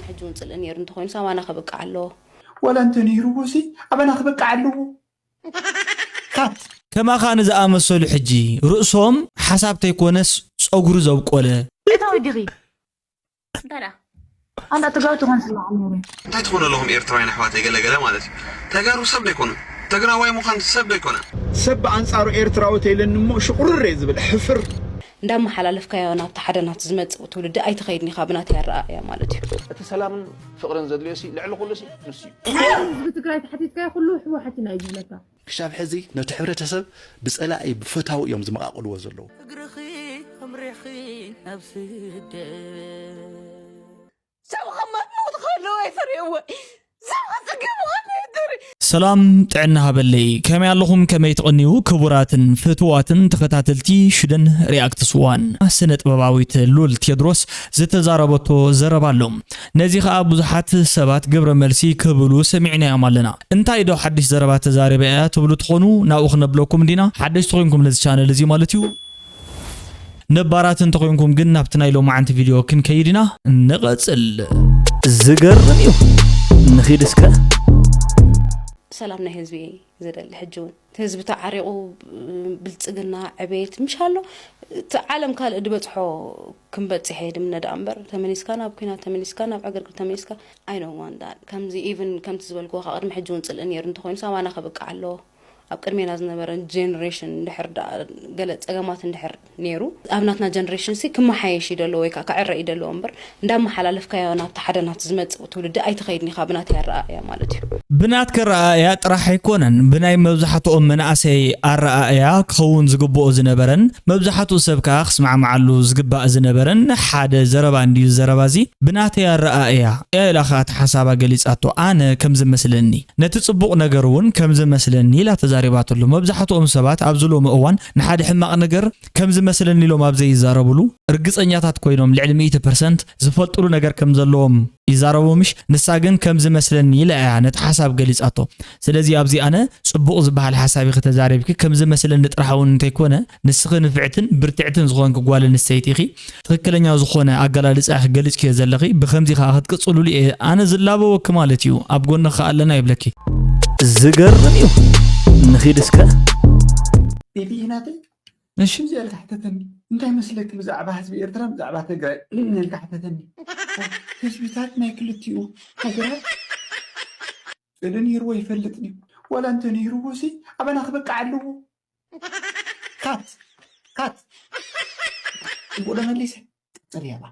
ሕጂ እውን ፅልኢ ነይሩ እንተኮይኑ ኣባና ከብቅዕ ኣለዎ። ዋላ እንተ ነይርዎ ሲ ኣባና ክበቅዕ ኣለዎ። ካት ከማኻ ንዝኣመሰሉ ሕጂ ርእሶም ሓሳብ ተይኮነስ ፀጉሪ ዘብቆለ። እታ ወዲኺ እንታይ ደኣ? ኣንዳ ትጋው ትኾን ስማዕ ነይሩ። እንታይ ትኾኑ ኣለኹም ኤርትራውያን ኣሕዋተይ ገለገለ ማለት እዩ። ተጋሩ ሰብ ዶ ኣይኮኑን? ትግራዋይ ምዃን ሰብ ዶ ኣይኮነን? ሰብ ብኣንጻሩ ኤርትራዊ ተይለኒ እሞ ሽቑርር እየ ዝብል ሕፍር። እንዳመሓላለፍካዮ ናብቲ ሓደ ናብቲ ዝመጽእ ትውልዲ ኣይትኸይድን ኢኻ ብናተይ ኣረኣእያ ማለት እዩ። እቲ ሰላምን ፍቕርን ዘድልዮ ሲ ልዕሊ ኩሉ ሲ ንሱ እዩ። ህዝቢ ትግራይ ተሓቲትካዮ ኩሉ ህወሓት ኢና እዩ ዝብለካ። ክሻብ ሕዚ ነቲ ሕብረተሰብ ብጸላኢ ብፈታዊ እዮም ዝመቓቕልዎ ዘለዉ። እግርኺ ኣምሪኺ ናብ ስደት ሰብ ከማት ሞት ከለዎ ይፈርየዎ ሰብ ከጽግብ ከለዎ ይፈርየ ሰላም ጥዕና ሃበለይ። ከመይ ኣለኹም? ከመይ ትቕንዩ? ክቡራትን ፍትዋትን ተኸታተልቲ ሽደን ሪኣክትስ ዋን፣ ስነ ጥበባዊት ሉል ቴድሮስ ዝተዛረበቶ ዘረባ ኣሎ። ነዚ ኸኣ ብዙሓት ሰባት ግብረ መልሲ ክህብሉ ሰሚዕናዮም ኣለና። እንታይ ዶ ሓድሽ ዘረባ ተዛሪባ እያ ትብሉ ትኾኑ? ናብኡ ክነብለኩም እንዲና። ሓደሽቲ ኮይንኩም ነዚ ቻነል እዚ ማለት እዩ። ነባራት እንተኾይንኩም ግን ናብቲ ናይ ሎማዓንቲ ቪድዮ ክንከይድ ኢና። ንቐጽል። ዝገርም እዩ። ንኺድ እስከ። ሰላም ናይ ህዝቢ እየ ዝደሊ ሕጂ እውን እቲ ህዝቢ ተዓሪቑ ብልፅግና ዕቤት ምሽ ኣሎ እቲ ዓለም ካልእ ዝበፅሖ ክንበፅሕ እየ ድምነ ደኣ እምበር ተመሊስካ ናብ ኩናት ተመሊስካ ናብ ዕግርግር ተመሊስካ I don't want that ከምዚ even ከምቲ ዝበልክዎ ካብ ቅድሚ ሕጂ እውን ፅልኢ ነይሩ እንተኾይኑ ኣባና ከብቅዕ ኣለዎ ኣብ ቅድሜና ዝነበረ generation እንድሕር ደኣ ገለ ፀገማት እንድሕር ነይሩ ኣብ ናትና generation ሲ ክመሓየሽ እዩ ደሎ ወይ ከዓ ክዕረ እዩ ደሎ እምበር እንዳመሓላለፍካዮ ናብቲ ሓደ ናብቲ ዝመፅእ ትውልዲ ኣይትኸይድን ኢኻ ብናተይ ኣረኣእያ ማለት እዩ። ብናትኪ ኣረኣእያ ጥራሕ ኣይኮነን ብናይ መብዛሕትኦም መናእሰይ ኣረኣእያ ክኸውን ዝግብኦ ዝነበረን መብዛሕትኡ ሰብ ከዓ ክስማዕምዓሉ ዝግባእ ዝነበረን ሓደ ዘረባ እንድዩ ዘረባ እዚ ብናተይ ኣረኣእያ እያ ኢላ ከዓ እቲ ሓሳባ ገሊፃቶ ኣነ ከምዝመስለኒ ነቲ ፅቡቕ ነገር እውን ከምዝመስለኒ ኢላ ተዛሪባትሉ መብዛሕትኦም ሰባት ኣብዚ ሎሚ እዋን ንሓደ ሕማቕ ነገር ከምዝመስለኒ ኢሎም ኣብ ዘይዛረብሉ ርግፀኛታት ኮይኖም ልዕሊ ሚእቲ ፐርሰንት ዝፈልጥሉ ነገር ከምዘለዎም ይዛረቡ ምሽ ንሳ ግን ከምዝመስለኒ ኢላ እያ ነቲ ሓሳብ ገሊፃቶ ስለዚ ኣብዚ ኣነ ፅቡቕ ዝበሃል ሓሳብ ኢኺ ተዛሪብኪ ከምዝመስለኒ ጥራሕ እውን እንተይኮነ ንስኺ ንፍዕትን ብርትዕትን ዝኾንኪ ጓል ኣንስተይቲ ኢኺ ትኽክለኛ ዝኾነ ኣገላልፃ ኢኺ ገሊፅክዮ ዘለኺ ብኸምዚ ከዓ ክትቅፅልሉ እየ ኣነ ዝላበወኪ ማለት እዩ ኣብ ጎንኺ ከዓ ኣለና ይብለኪ ዝገርም እዩ ንኺድ እስከ ቤቲ ናተይ እሺ እዚኣ ኢልካ ሕተተኒ እንታይ መስለኪ ብዛዕባ ህዝቢ ኤርትራ ብዛዕባ ትግራይ ኢልካ ሕተተኒ ህዝብታት ናይ ክልቲኡ ሃገራት ጽልኢ ነይርዎ ይፈልጥ ድዩ ዋላ እንተ ነይርዎ ሲ ኣበና ክበቅዕ ኣለዎ ካት ካት ጽቡቕ ዶ መሊሰ ቀጽል ያባ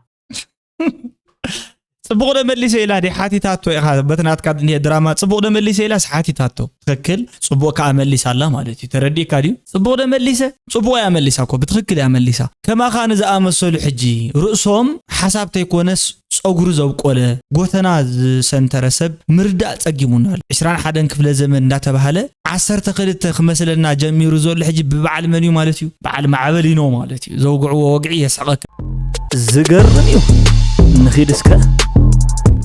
ጽቡቕ ዶ መሊሰ ኢላ ድያ ሓቲታቶ ኢኻ በቲ ናትካ ድንሄ ድራማ ጽቡቕ ዶ መሊሰ ኢላስ ሓቲታቶ ትኽክል ጽቡቕ ከኣ መሊሳ ኣላ ማለት እዩ ተረዲእካ ድዩ ጽቡቕ ዶ መሊሰ ጽቡቕ እያ መሊሳ እኮ ብትኽክል እያ መሊሳ ከማኻ ንዝኣመሰሉ ሕጂ ርእሶም ሓሳብ ተይኮነስ ጸጉሩ ዘብቆለ ጎተና ዝሰንተረ ሰብ ምርዳእ ጸጊሙና ኣሎ ዕስራን ሓደን ክፍለ ዘመን እንዳተባህለ ዓሰርተ ክልተ ክመስለና ጀሚሩ ዘሎ ሕጂ ብበዓል መን እዩ ማለት እዩ? በዓል ማዕበሊኖ ማለት እዩ። ዘውግዕዎ ወግዒ የስሕቐካ። ዝገርም እዩ። ንኺድ እስከ።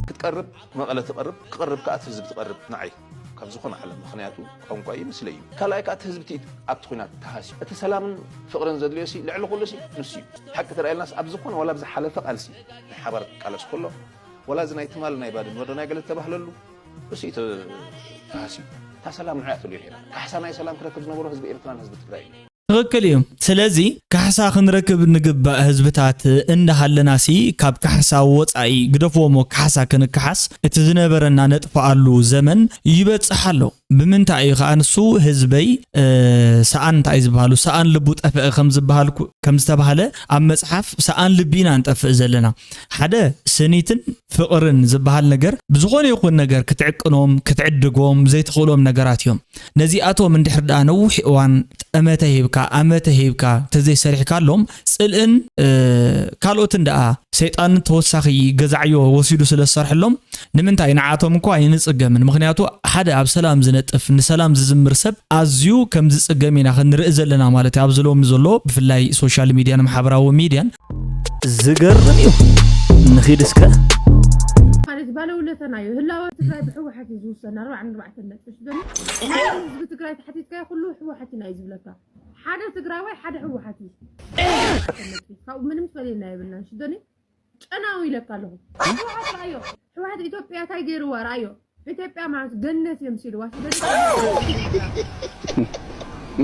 ክትቀርብ መቐለ ትቐርብ፣ ክቐርብ ከኣ እቲ ህዝቢ ትቐርብ ንዓይ ካብ ዝኾነ ዓለም ምኽንያቱ ቋንቋ እዩ ምስለይ እዩ። ካልኣይ ከኣ እቲ ህዝቢ እቲ ኣብቲ ኲናት ተሃስዩ። እቲ ሰላምን ፍቕርን ዘድልዮ ሲ ልዕሊ ኩሉ ሲ ንሱ እዩ። ሓቂ ተራኢልናስ ኣብ ዝኾነ ዋላ ኣብ ዝሓለፈ ቃልሲ ናይ ሓባር ክቃለስ ከሎ ዋላ እዚ ናይ ትማል ናይ ባድመ ዶ ናይ ገለ ተባህለሉ እሱ እዩ ተሃስዩ እታ ሰላም ንዓያ ተልዮ ሄራ ካሕሳ ናይ ሰላም ክረክብ ዝነበሮ ህዝቢ ኤርትራን ህዝቢ ትግራይ እዩ ትኽክል እዩ። ስለዚ ካሕሳ ክንረክብ ንግባእ ህዝብታት እንዳሃለናሲ ካብ ካሕሳ ወፃኢ ግደፍዎ እሞ ካሕሳ ክንካሓስ እቲ ዝነበረና ነጥፍኣሉ ዘመን ይበፅሕ ኣሎ። ብምንታይ እዩ ከዓ ንሱ ህዝበይ ሰኣን እንታይ ዝበሃሉ ሰኣን ልቡ ጠፍአ ከምዝተባህለ ኣብ መፅሓፍ ሰኣን ልቢ ኢና ንጠፍእ ዘለና ሓደ ስኒትን ፍቕርን ዝበሃል ነገር ብዝኾነ ይኹን ነገር ክትዕቅኖም ክትዕድጎም ዘይትኽእሎም ነገራት እዮም ነዚኣቶም እንድሕር ደኣ ነዊሕ እዋን ጠመተ ሂብካ ኣመተ ሂብካ ተዘይሰሪሕካሎም ፅልእን ካልኦትን ደኣ ሰይጣን ተወሳኺ ገዛዕዮ ወሲዱ ስለ ዝሰርሐሎም ንምንታይ ንዓቶም እኳ ኣይንፅገምን ምኽንያቱ ሓደ ኣብ ሰላም ዝነጥፍ ንሰላም ዝዝምር ሰብ ኣዝዩ ከም ዝፅገም ኢና ክንርኢ ዘለና ማለት እዩ ኣብዚ ሎሚ ዘሎ ብፍላይ social media ን ማሕበራዊ media ን ዝገርም እዩ ንኺድ እስከ ማለት ባለውለታና እዩ ህላወ ትግራይ ብሕወሓት እዩ ዝውሰን ኣርባዕን ኣርባዕተን ነጥቢ ሽደን ህዝቢ ትግራይ ተሓቲትካዮ ኩሉ ሕወሓት ኢና እዩ ዝብለካ ሓደ ትግራዋይ ሓደ ሕወሓት እዩ ካብኡ ምንም ዝፈልየና የብልናን ሽደኒ ጨናዊ ኢለካ ኣለኹ። ህወሓት ርኣዮ። ህወሓት ኢትዮጵያ እንታይ ገይርዋ ርኣዮ። ኢትዮጵያ ማለት ገነት እዮም ሲልዋ። ስለዚ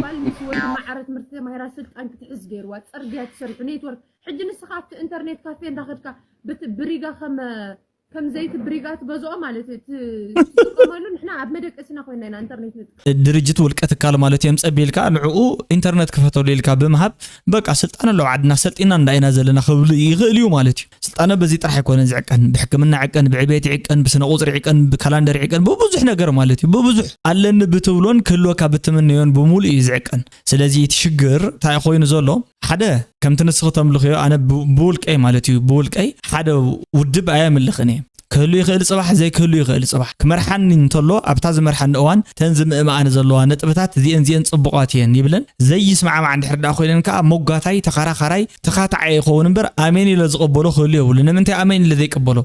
ጓል ምስ ወዲ ማዕረ ትምህርቲ ተማሂራ ስልጣን ክትሕዝ ገይርዋ። ፅርግያ ትሰርሑ፣ ኔትወርክ። ሕጂ ንስኻ ኣብቲ ኢንተርኔት ካፌ እንዳኸድካ ብት- ብሪጋ ከም ከም ዘይቲ ብሪጋ ትገዝኦ ማለት እዩ። ት- ትጥቀመሉ። ንሕና ኣብ መደቀሲና ኮይና ኢና ኢንተርኔት ንጥቀም። ድርጅት ውልቀ ትካል ማለት እዮም ጸቢልካ ንዕኡ ኢንተርኔት ክፈተሉ ኢልካ ብምሃብ በቃ ስልጣን ኣለዎ ዓድና ሰልጢና እንዳ ኢና ዘለና ክብሉ ይኽእል እዩ ማለት እዩ። ስልጣነ በዚ ጥራሕ ኣይኮነን ዝዕቀን፣ ብሕክምና ዕቀን፣ ብዕቤት ዕቀን፣ ብስነ ቁፅሪ ዕቀን፣ ብካላንደር ዕቀን፣ ብብዙሕ ነገር ማለት እዩ። ብብዙሕ ኣለኒ ብትብሎን ክህልወካ ብትምነዮን ብምሉእ እዩ ዝዕቀን። ስለዚ እቲ ሽግር እንታይ ኮይኑ ዘሎ ሓደ ከምቲ ንስኺ ተምልኽዮ ኣነ ብ- ብውልቀይ ማለት እዩ ብውልቀይ ሓደ ውድብ ኣየምልኽን እየ። ክህሉ ይኽእል ፅባሕ ዘይክህሉ ይኽእል ፅባሕ ክመርሓኒ እንተሎ ኣብታ ዝመርሓኒ እዋን ተን ዝምእምኣኒ ዘለዋ ነጥብታት እዚአን እዚአን ፅቡቓት እየን ይብለን። ዘይስማዕማዕ እንድሕር ደኣ ኮይነን ከዓ ሞጋታይ ተኸራኸራይ ተኻታዓይ ይኸውን እምበር ኣሜን ኢለ ዝቕበሎ ክህሉ የብሉ። ንምንታይ ኣሜን ኢለ ዘይቅበሎ?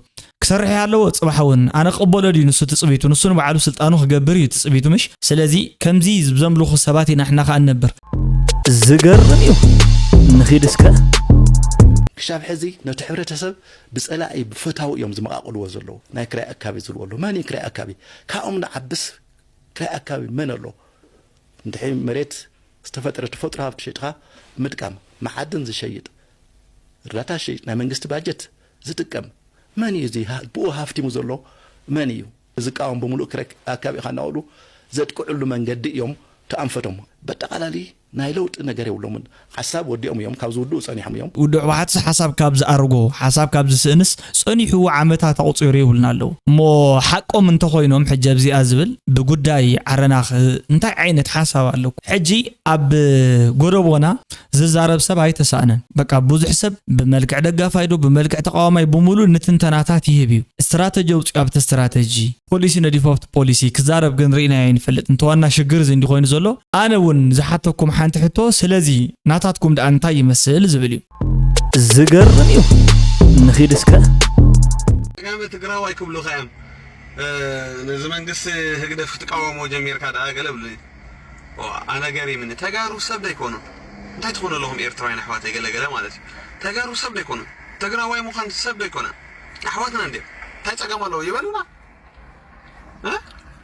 ክሰርሕ ኣለዎ። ፅባሕ እውን ኣነ ክቕበሎ ድዩ ንሱ ትፅቢቱ? ንሱ ንባዕሉ ስልጣኑ ክገብር እዩ ትፅቢቱ ምሽ? ስለዚ ከምዚ ዘምልኹ ሰባት ኢና ንሕና ከዓ ንነብር። ዝገርም እዩ። ንኺድ እስከ። ክሻብ ሕዚ ነቲ ሕብረተሰብ ብፀላኢ ብፈታዊ እዮም ዝመቓቕልዎ ዘለዉ። ናይ ክራይ ኣካቢ ዝብልዎ ኣለዉ። መን እዩ ክራይ ኣካቢ? ካብኦም ንዓብስ ክራይ ኣካቢ መን ኣሎ? እንድሕሪ መሬት ዝተፈጥረ ተፈጥሮ ሃብቲ ሸይጥካ ምጥቃም፣ መዓድን ዝሸይጥ፣ እርዳታ ዝሸይጥ፣ ናይ መንግስቲ ባጀት ዝጥቀም መን እዩ? እዚ ብኡ ሃፍቲሙ ዘሎ መን እዩ? ዝቃወም ብምሉእ ክረ ኣካቢእኻ እናበሉ ዘጥቅዕሉ መንገዲ እዮም ተኣንፈቶም። በጠቓላሊ ናይ ለውጢ ነገር የብሎምን። ሓሳብ ወዲኦም እዮም፣ ካብ ዝውድኡ ጸኒሖም እዮም። ውድዕ ባሕትስ ሓሳብ ካብ ዝኣርጎ፣ ሓሳብ ካብ ዝስእንስ ጸኒሑ ዓመታት ኣቑጺሩ ይብሉና ኣለዉ። እሞ ሓቆም እንተኾይኖም ሕጂ ኣብዚኣ ዝብል ብጉዳይ ዓረናኽ እንታይ ዓይነት ሓሳብ ኣለኩም? ሕጂ ኣብ ጎደቦና ዝዛረብ ሰብ ኣይተሳእነን። በቃ ብዙሕ ሰብ ብመልክዕ ደጋፋይ ዶ ብመልክዕ ተቃዋማይ ብምሉእ ንትንተናታት ይህብ እዩ። ስትራተጂ ኣውፅኡ ኣብቲ ስትራተጂ፣ ፖሊሲ ነዲፉ ኣብቲ ፖሊሲ ክዛረብ ግን ርኢናዮ ኣይንፈልጥ። እንተ ዋና ሽግር እዚ እንዲኾይኑ ዘሎ ኣነ እውን ዝሓተኩም ሓንቲ ሕቶ ስለዚ ናታትኩም ደኣ እንታይ ይመስል ዝብል እዩ። ዝገርም እዩ። ንኺድ እስከ። ዓጋመ ትግራዋይ ክብሉኻ እዮም። ነዚ መንግስቲ ህግደፍ ክትቃወሞ ጀሚርካ ደኣ ገለ ብሉኒ። ኣነ ገሪምኒ። ተጋሩ ሰብ ዶ ኣይኮኑን? እንታይ ትኾኑ ኣለኹም ኤርትራውያን ኣሕዋተይ ገለ ገለ ማለት እዩ። ተጋሩ ሰብ ዶ ኣይኮኑን? ትግራዋይ ምዃን ሰብ ዶ ኣይኮነን? ኣሕዋትና እንድዮም። እንታይ ጸገም ኣለዎ ይበሉና። እ?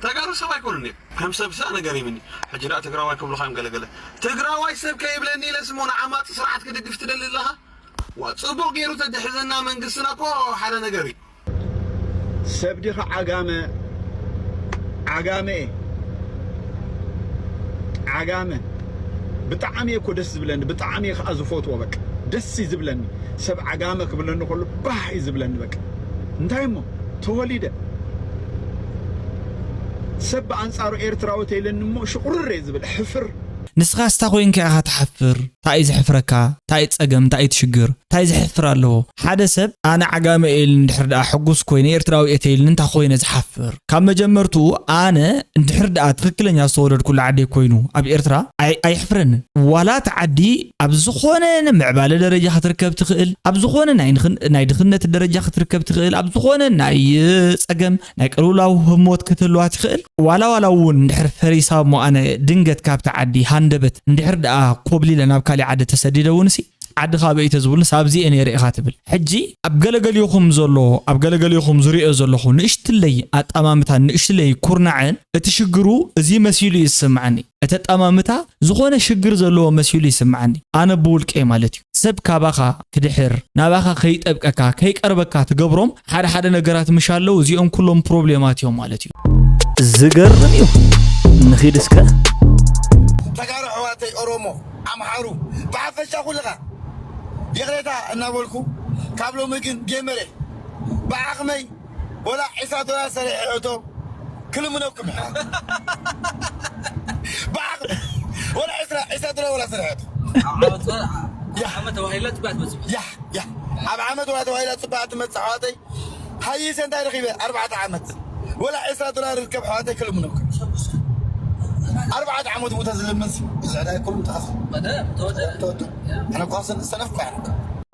ተጋሩ ሰብ ኣይኮኑን እዮም። ከም ሰብ ሰ ኣነ ገሪምኒ። ሕጂ ደኣ ትግራዋይ ክብሉኻ እዮም ገለ ገለ። ትግራዋይ ሰብ ከይብለኒ ኢለ ስሞ ንዓማጺ ስርዓት ክድግፍ ትደሊ ኣለኻ? ዋ ጽቡቕ ገይሩ ተድሕዘና መንግስትና እኮ ሓደ ነገር እዩ። ሰብ ዲኻ ዓጋመ? ዓጋመ እየ። ዓጋመ ብጣዕሚ እየ እኮ ደስ ዝብለኒ፣ ብጣዕሚ እየ ከዓ ዝፈትዎ። በቃ ደስ እዩ ዝብለኒ ሰብ ዓጋመ ክብለኒ ከሎ ባህ እዩ ዝብለኒ። በቃ እንታይ እሞ ተወሊደ ሰብ ብኣንፃሩ ኤርትራዊ ተይለኒ እሞ ሽቁርር እየ ዝብል ሕፍር ንስኻስ እንታይ ኮይንካ ኢኻ ትሓፍር? እንታይ እዩ ዘሕፍረካ? እንታይ እዩ ጸገም? እንታይ እዩ ትሽግር? እንታይ ዘሕፍር ኣለዎ? ሓደ ሰብ ኣነ ዓጋመ እየ ኢልኒ እንድሕር ደኣ ሕጉስ ኮይነ ኤርትራዊ እየ ተይልኒ እንታይ ኮይነ ዝሓፍር? ካብ መጀመርትኡ ኣነ እንድሕር ደኣ ትኽክለኛ ዝተወለድኩሉ ዓደይ ኮይኑ ኣብ ኤርትራ ኣይ- ኣየሕፍረንን። ዋላ እቲ ዓዲ ኣብ ዝኾነ ምዕባለ ደረጃ ክትርከብ ትኽእል፣ ኣብ ዝኾነ ናይ ንኽን- ናይ ድኽነት ደረጃ ክትርከብ ትኽእል፣ ኣብ ዝኾነ ናይ ጸገም ናይ ቅልውላው ህሞት ክትህልዋ ትኽእል። ዋላ ዋላ እውን እንድሕር ፈሪሳ እሞ ኣነ ድንገት ካብቲ ዓዲ ሃንደበት እንድሕር ደኣ ኮብሊለ ናብ ካሊእ ዓዲ ተሰዲደ እውን ሲ ዓድኻ ኣበይ ተዝብሉስ ኣብዚ እየ ነይረ ኢኻ ትብል። ሕጂ ኣብ ገለገሊኹም ዘሎ ኣብ ገለገሊኹም ዝሪኦ ዘለኹ ንእሽትለይ ኣጠማምታን ንእሽትለይ ኩርናዕን እቲ ሽግሩ እዚ መሲሉ እዩ ዝስምዓኒ። እቲ ኣጠማምታ ዝኾነ ሽግር ዘለዎ መሲሉ ይስምዓኒ ኣነ ብውልቀይ ማለት እዩ። ሰብ ካባኻ ክድሕር ናባኻ ከይጠብቀካ ከይቀርበካ ትገብሮም ሓደ ሓደ ነገራት ምሽ ኣለዉ እዚኦም ኩሎም ፕሮብሌማት እዮም ማለት እዩ። ዝገርም እዩ። ንኺድ እስከ። ተጋሩ ኣሕዋተይ ኦሮሞ ኣምሓሩ ብሓፈሻ ኩልኻ ይቕሬታ እናበልኩ ካብ ሎሚ ግን ጀመረ ብዓቕመይ ወላ ዒስራ ዶላር ሰሪሐ እቶ ክልምነኩም ኢኻ ብዓቕመይ ወላ ዒስራ ዒስራ ዶላር ወላ ሰሪሐ እቶ ዓመት ተባሂላ ፅባሕ ትመፅእ ያ ያ ኣብ ዓመት ወላ ተባሂላ ፅባሕ ትመፅእ ኣሕዋተይ ሃይሰ እንታይ ረኺበ ኣርባዕተ ዓመት ወላ ዒስራ ዶላር ርከብ ኣሕዋተይ ክልምነኩም ኣርባዕተ ዓመት ሙተ ዝልምንሲ እዚ ዕዳይ ኩሉ ተኸፍል ተወደ ኣነ እኳ ሰነፍኩ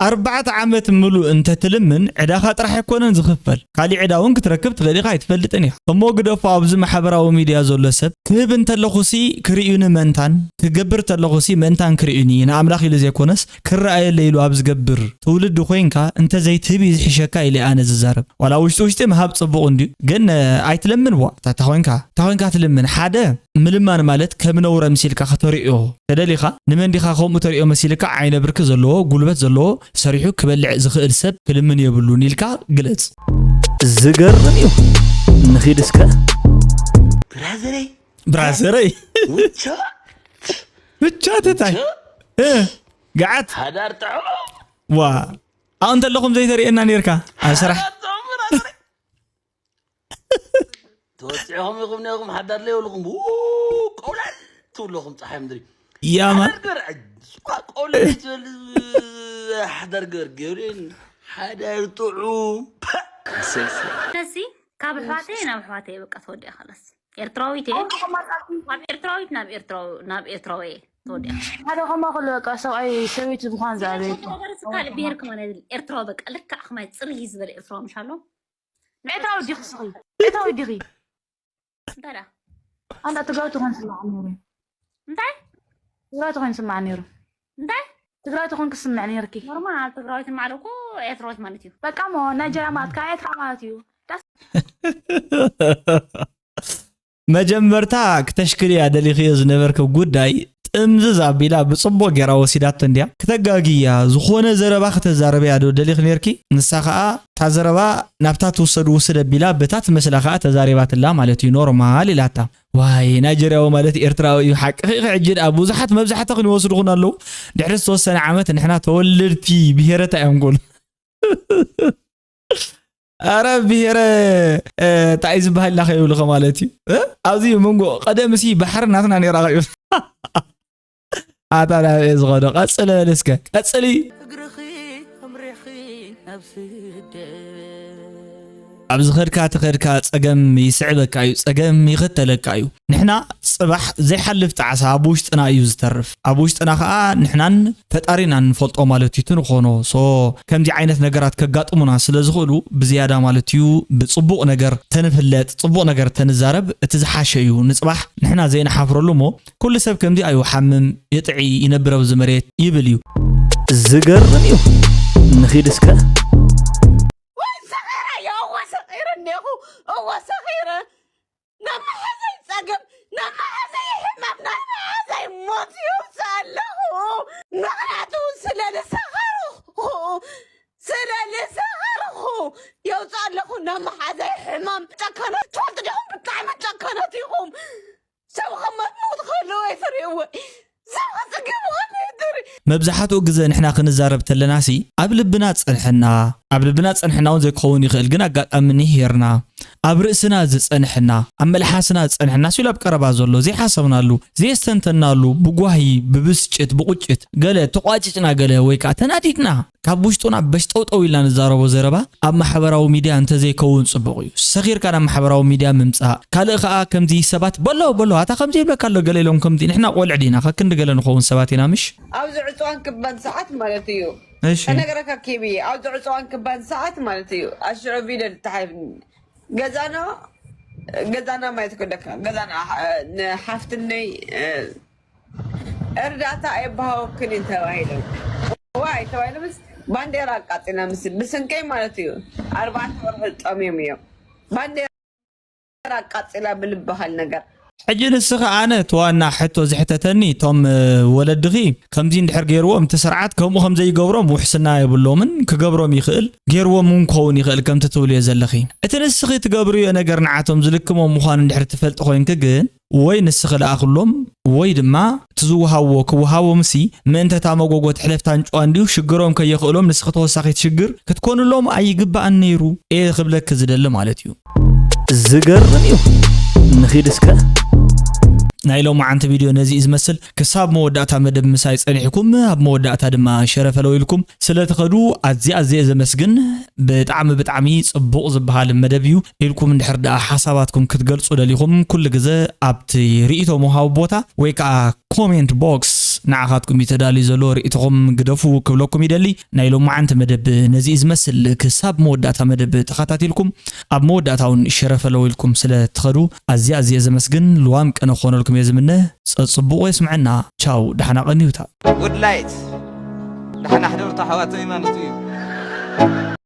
ኣነ ኣርባዕተ ዓመት ምሉእ እንተትልምን ዕዳኻ ጥራሕ ኣይኮነን ዝኽፈል። ካሊእ ዕዳ እውን ክትረክብ ትኽእል ኢኻ ኣይትፈልጥን ኢኻ። እሞ ግደፎ ኣብዚ ማሕበራዊ ሚድያ ዘሎ ሰብ ክህብ እንተለኹሲ ክርእዩኒ መእንታን ክገብር እንተለኹሲ መእንታን ክርእዩኒ ንኣምላኽ ኢሉ ዘይኮነስ ክረኣየለ ኢሉ ኣብ ዝገብር ትውልዲ ኮይንካ እንተዘይትህብ እዩ ዝሕሸካ ኢለ ኣነ ዝዛረብ። ዋላ ውሽጢ ውሽጢ ምሃብ ጽቡቕ እንድዩ ግን ኣይትለምን ዋ እታ ኮይንካ እታ ኮይንካ ትልምን ሓደ ምልማን ማለት ከም ነውሪ ኣምሲልካ ከተርእዮ ተደሊኻ ንመን ዲኻ ከምኡ ተርእዮ መሲልካ ዓይነ ብርኪ ዘለዎ ጉልበት ዘለዎ ሰሪሑ ክበልዕ ዝኽእል ሰብ ክልምን የብሉን ኢልካ ግለጽ። ዝገርም እዩ። ንኺድ እስከ። ብራዘረይ ብራዘረይ ውቻ ብቻ ተታይ እ፣ ገዓት ሓዳር ጥዑም ዋ ኣብ እንተለኹም ዘይተርእየና ነርካ ኣብ ስራሕ ሓዳር ጥዑም ብራዘረይ ተወፂዕኹም ኢኹም ነኹም ሓዳር ለይብልኹም ው፣ ቆውላል ትብለኹም ፀሓይ ምድሪ ያማ ሓዳር ግበር እ፣ ኳ ቆውላል ትበል ሓዳር ግበር ገብርኤል ሓዳር ጥዑም ነሲ ካብ ኣሕዋተይ ናብ ኣሕዋተይ በቃ ተወዲኣ ከለስ ኤርትራዊት እየ ካብ ኤርትራዊት ናብ ኤርትራዊ ናብ ኤርትራዊ እየ ተወዲኣ ሓደ ከማ ከሎ በቃ ሰብኣይ ሰበይቲ ምዃን ዝኣበየቶ ካልእ ብሄር ከማን ኣይደል ኤርትራዊ በቃ ልክዕ ከማይ ፅርይ ዝበለ ኤርትራዊ ምሽ ኣሎ ኤርትራዊ ዲኺ ስኺ ኤርትራዊ ዲኺ እንታይ ደኣ ኣንዳ ትግራዊ ትኾን ስማዕ ነይሩ እንታይ ትግራዊ ትኾን ስማዕ ነይሩ እንታይ ትግራዊ ትኾን ክስምዕ ነይርኪ ኖርማል ትግራዊት ማለት እኮ ኤርትራዊት ማለት እዩ በቃ ሞ ናይጀርያ ማለት ከዓ ኤርትራ ማለት እዩ መጀመርታ ክተሽክልያ ደሊኽዮ ዝነበርኪ ጉዳይ ጥምዝዝ ኣቢላ ብፅቡቕ ገይራ ወሲዳቶ እንድያ ክተጋግያ ዝኾነ ዘረባ ክተዛረብያ ዶ ደሊኽ ነርኪ ንሳ ከዓ እታ ዘረባ ናብታ ትውሰድ ውስድ ኣቢላ በታ ትመስላ ከዓ ተዛሪባትላ ማለት እዩ ኖርማል ኢላታ ዋይ ናይጀርያዊ ማለት ኤርትራዊ እዩ ሓቅኺ ኢኺ ሕጂ ደኣ ብዙሓት መብዛሕትኽን ይወስድኹን ኣለዉ ድሕሪ ዝተወሰነ ዓመት ንሕና ተወለድቲ ብሄረታ እዮም ክብሉ ኣረ ብሄረ እንታይ ዝበሃል ኢላ ከይብልኸ ማለት እዩ ኣብዚ መንጎ ቀደም ሲ ባሕሪ ናትና ነራ ከይብል ኣታ ናበ ዝኾነ ቀፅለ በል እስከ ቀፅሊ እግርኺ ኣምሪሕኺ ናብ ስደት ኣብ ዝኸድካ ትኸድካ ጸገም ይስዕበካ እዩ፣ ጸገም ይኸተለካ እዩ። ንሕና ጽባሕ ዘይሓልፍ ጣዕሳ ኣብ ውሽጥና እዩ ዝተርፍ። ኣብ ውሽጥና ኸኣ ንሕናን ፈጣሪና ንፈልጦ ማለት እዩ እቲ ንኾኖ። ሶ ከምዚ ዓይነት ነገራት ከጋጥሙና ስለ ዝኽእሉ ብዝያዳ ማለት እዩ ብጽቡቕ ነገር ተንፍለጥ፣ ጽቡቕ ነገር ተንዛረብ እቲ ዝሓሸ እዩ። ንጽባሕ ንሕና ዘይንሓፍረሉ እሞ ኩሉ ሰብ ከምዚ ኣዩ ሓምም ይጥዒ ይነብር ኣብዚ መሬት ይብል እዩ። ዝገርም እዩ። ንኺድ እስከ። ወይ ሰኺረ እየ እወ ሰኺረ እኒኹ እወ ሰኺረ ናብ መሓዘይ ፀገም ናብ መሓዘይ ሕማም ናብ መሓዘይ ሞት ይውፅእ ኣለኹ ምኽንያቱ ስለ ዝሰኸርኹ ስለ ዝሰኸርኹ የውፅእ ኣለኹ ናብ መሓዘይ ሕማም ጨከነ ትፈልጡ ዲኹም ብጣዕሚ ጨከነት ኢኹም ሰብ ከማት ሞት ከለዎ ኣይትርእይዎ ሰብ ክፅገም ከሎ ኣይትርኢ መብዛሕትኡ ግዘ ንሕና ክንዛረብ ተለናሲ ኣብ ልብና ዝፀንሐና ኣብ ልብና ዝፀንሐና እውን ዘይክኸውን ይኽእል ግን ኣጋጣሚ ንሄርና ኣብ ርእስና ዝፀንሐና ኣብ መልሓስና ዝፀንሐና ሲሉ ኣብ ቀረባ ዘሎ ዘይሓሰብናሉ ዘየስተንተናሉ ብጓሂ ብብስጭት ብቁጭት ገለ ተቋጭጭና ገለ ወይ ከዓ ተናዲድና ካብ ውሽጡና በሽጠውጠው ኢልና ንዛረቦ ዘረባ ኣብ ማሕበራዊ ሚድያ እንተዘይከውን ፅቡቕ እዩ። ሰኺርካ ናብ ማሕበራዊ ሚድያ ምምፃእ። ካልእ ኸዓ ከምዚ ሰባት በሎ በሎ ኣታ ከምዚ ይብለካ ኣሎ ገለ ኢሎም ከምዚ ንሕና ቆልዕ ዲና ከክንዲ ገለ ንኸውን ሰባት ኢና ምሽ? ኣብዚ ዕፅዋን ክባን ሰዓት ማለት እዩ። እሺ። ከነገረካ ኬቢ ኣብዚ ዕፅዋን ክባን ሰዓት ማለት እዩ። ኣሽዑ ቪደል ተሓይፍኒ ገዛና ገዛና ማየት ከደካ ገዛና ንሓፍትነይ እርዳታ ኣይበሃወክን እዩ ተባሂሎም። ዋይ ተባሂሎም ምስ ባንዴራ ኣቃጺላ ምስ ብስንቀይ ማለት እዩ። ኣርባዕተ ወርሒ ጸምዮም እዮም። ባንዴራ ኣቃጺላ ብልበሃል ነገር። ሕጂ ንስኺ ኣነ እቲ ዋና ሕቶ ዝሕተተኒ እቶም ወለድኺ ከምዚ እንድሕር ገይርዎም እቲ ስርዓት ከምኡ ከም ዘይገብሮም ውሕስና የብሎምን ክገብሮም ይኽእል ገይርዎም እውን ክኸውን ይኽእል ከምቲ ትብልዮ ዘለኺ እቲ ንስኺ ትገብርዮ ነገር ንዓቶም ዝልክሞም ምዃኑ እንድሕር ትፈልጢ ኮይንኪ ግን ወይ ንስኺ ለኣኽሎም ወይ ድማ እቲ ዝወሃብዎ ክወሃቦምሲ ምእንተ እታ መጎጎ ትሕለፍ ታንጭዋ እንድዩ ሽግሮም ከየኽእሎም ንስኺ ተወሳኺት ሽግር ክትኮንሎም ኣይግባእን ነይሩ እየ ክብለኪ ዝደሊ ማለት እዩ። ዝገርም እዩ። ንኺድ እስከ። ናይ ሎማዓንቲ ቪድዮ ነዚ እዩ ዝመስል። ክሳብ መወዳእታ መደብ ምሳይ ጸኒሕኩም ኣብ መወዳእታ ድማ ሸረ ፈለው ኢልኩም ስለ ትኸዱ ኣዝየ ኣዝየ ዘመስግን። ብጣዕሚ ብጣዕሚ ጽቡቕ ዝበሃል መደብ እዩ ኢልኩም እንድሕር ደኣ ሓሳባትኩም ክትገልጹ ደሊኹም ኩሉ ግዘ ኣብቲ ርእይቶ ምሃቡ ቦታ ወይ ከዓ ኮሜንት ቦክስ ንዓኻትኩም እዩ ተዳልዩ ዘሎ፣ ርእይቶኹም ግደፉ ክብለኩም ይደሊ። ናይ ሎማዓንቲ መደብ ነዚ እዩ ዝመስል። ክሳብ መወዳእታ መደብ ተኸታቲልኩም ኣብ መወዳእታ እውን ሸረፈለው ኢልኩም ስለ ትኸዱ ኣዝየ ኣዝየ ዘመስግን። ልዋም ቀነ ክኾነልኩም እየ ዝምነ። ጸጽቡቑ የስምዐና። ቻው፣ ደሓና ቀንዩታ። ውድላይት ደሓና ሕደሩ ኣሕዋተይ ማለት እዩ።